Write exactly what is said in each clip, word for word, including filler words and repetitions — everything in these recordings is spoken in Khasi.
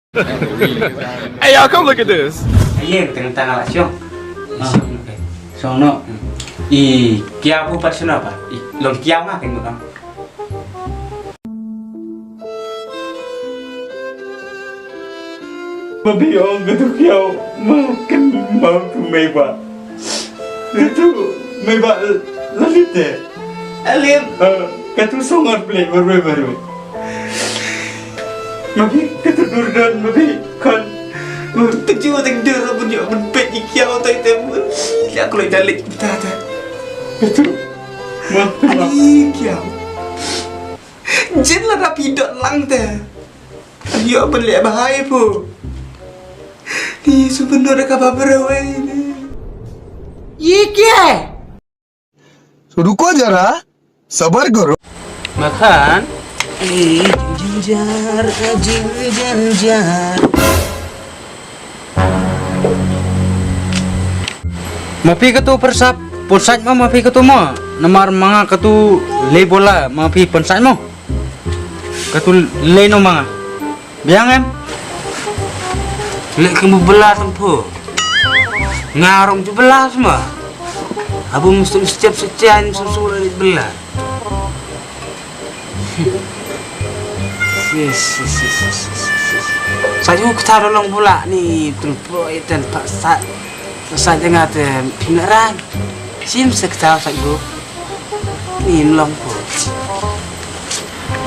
Hey, y'all, come look at this. Aye, teng tang ala shong. Ah. Shong, okay. Shong no. Hmm. I kiaw phu pat shano pa? I long kiaw nga ken mo. Ma phi ong katu kiaw, ma ken ma tu mei ba. Katu mei ba la lit te. Alim. Eh, katu songar ple barwe barwe. Ma phi katu dur don ma phi kon. Te ju teng dur bun yo bun pet i kiaw tai te. Ya kloi dalit ta ta. Katu. Ma phi ma. Ani kiaw. Jin la rapi dot lang te. Yo ban leh bahai phu. Ni su ban nor ka ba bro ai ni. Ye kya hai? So, रुको जरा, सबर करो। Makhan. Eh, jinjar, eh, jinjar. Ma phi katu persap, persap ma ma phi katu ma. Namar ma nga katu lei bola ma phi persap ma. Katu lei no ma nga. Biang em? Leh kum bela tang pho. Ngarong ju bela sma. Abu mustum setiap setian mustum sura leh bela. Yes, yes, yes, yes, yes, yes. Sa ju kata dolong bola ni tul pro iten pak sa. Sa jangat em pinaran. Sim sekta sa ju. Ni long pho.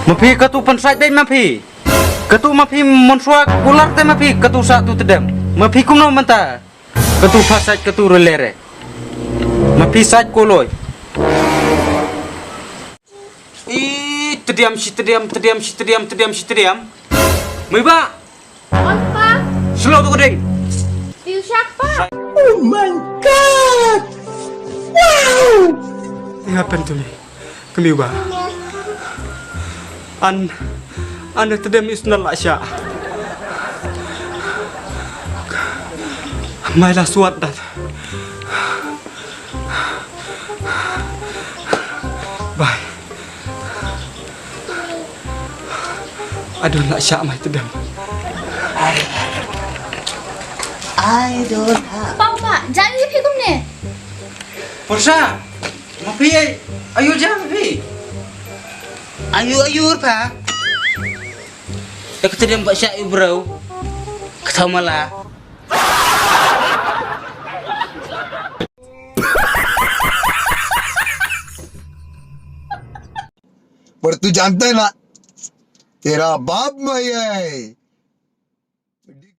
Ma phi katu pan sa dei ma phi. Katu ma phi mon swa kular te ma phi katu sa tu tedem. Ma phi kumno mynta. Katu phasat katu relere. Ma phi sat koloi. I tediam si tediam tediam si tediam tediam si tediam. Mui ba. Oi pa. Slow tu keding. Tiu siapa? Oh my God. Wow. What happened to me? Kmiu ba. An, an tedem is na la sha. Mai la suat dat. Bai. Adon la sha mai tedem. I don't have. Papa, jangan ni phi kumne. Porsa. Ma phi ai, ayu jam phi. Ayu ayu pa. Ek tedem ba sha ibrau. Kata mala. पर तू जानता है ना, तेरा बाप मैं है।